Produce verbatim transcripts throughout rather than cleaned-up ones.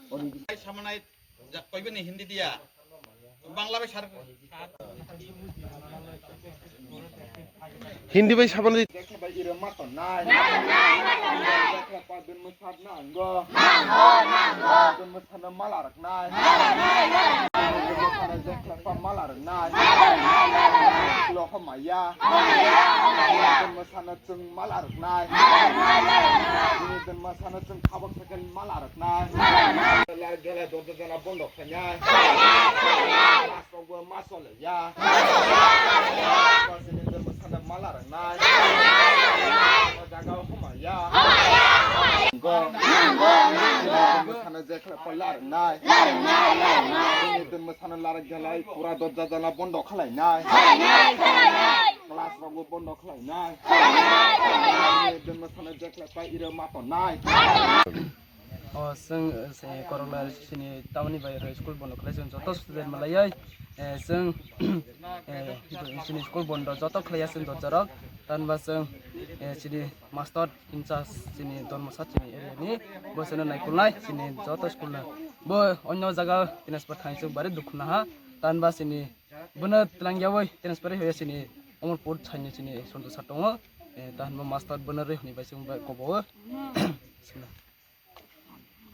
Samanai jak koiba ni Hindi dia. Bangla bai sar. Hindi bai samanai. Dekha bai ira mato nai. Dekha pa dun musat na ango. Dun musat na mala rak nai. Dun musat na dekha pa mala rak nai. Lo homaya. Dun musat na Chwng mala rwknai. Bini dwma sano chwng khabak sakal mala rwknai. Lar gela dodo jana bondo khainai. Mas rokbo ma solya. Bini dwma sano mala rwknai. O jaga o homaya. Go. Bini dwma sano jekhle pa la rwknai. Bini dwma sano lar gela pura dodo jana bondo khalainai. Class rokbo bondo khlainai. Dwma sana jekla pai ira ma tonai. O, chwng, eh, corona sini tamni bai ro school bondo khlai chwng joto student malaioi. Eh, chwng, eh, sini school bondo joto khlaiya chwng dojaro. Tanba chwng, eh, sini master in charge sini Dormosat sini area ni bo sini naikulnai sini joto school na. Bo onyo jaga transfer thang chwng bari dukhu naha. Tanba sini Bono twlangyawi transfer hoye sini Omorpur saini sini Sontu sir tongo. Eh, tahan bo master bono rwi hwnwi bai chwng bai kobo. Sina.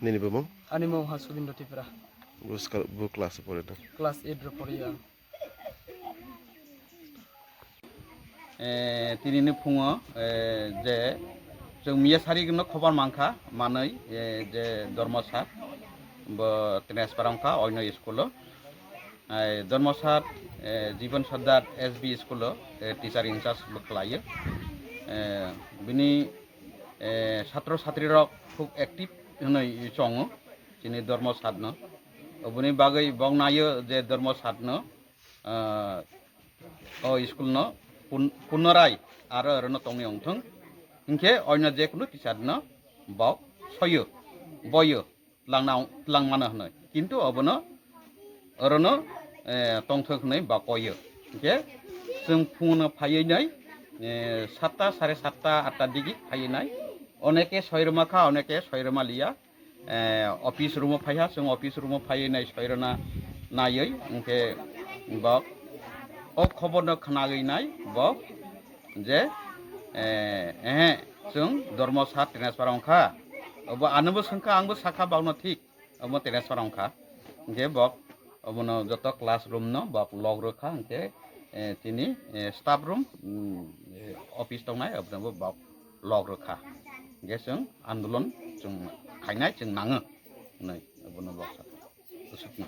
Nini bumung? Ani mung ha Subindo Tripura. Bu ska-, bu class o pore na? Class eight ro pore ang. Eh, tinini phungo, eh, je chwng miya sari no khobar mankha manwi, eh, je Dormo sir bo transfer wngkha oino school o. Ai, Dormosat, eh, Jiban Sardar S B school o, eh, teacher in charge bo khlaio. Eh, bini, eh, satro satri rok khub active hwnwi chongo chini Dormosat no. Oboni bagwi bok naio je Dormosat no, ah, o school no pun-, punorai aro orono tongwi wngthung. Hinkhe oino jekunu teacher no bok soyo, boyo. Twlangna, twlang mano hwnwi. Kintu obono orono, eh, tongthok hwnwi ba koyo. Hinkhe chwng phungono phaiwi nai, eh, satta, sare satta, atta digi phaiwi nai. Oneke soirwma kha, oneke soirwma liya. Eh, office room o phaiha, chwng office room o phaiwi nai soirwna naiwi. Hinkhe bo o khoborno khwnagwi nai bo je, eh, ehe, chwng Dormo sir transfer wngkha. Obo anobo swngkha, angbo sakha, bokno thik, obo transfer wngkha. Hinkhe bok obono joto classroom no bok lock rwkha, hinkhe, eh, tini, eh, staff room, mm, eh, office tongnai, obono bok lock rwkha. Hinkhe chwng andolon chwng khainai, chwng nango hwnwi obono bok sakha. Usukno.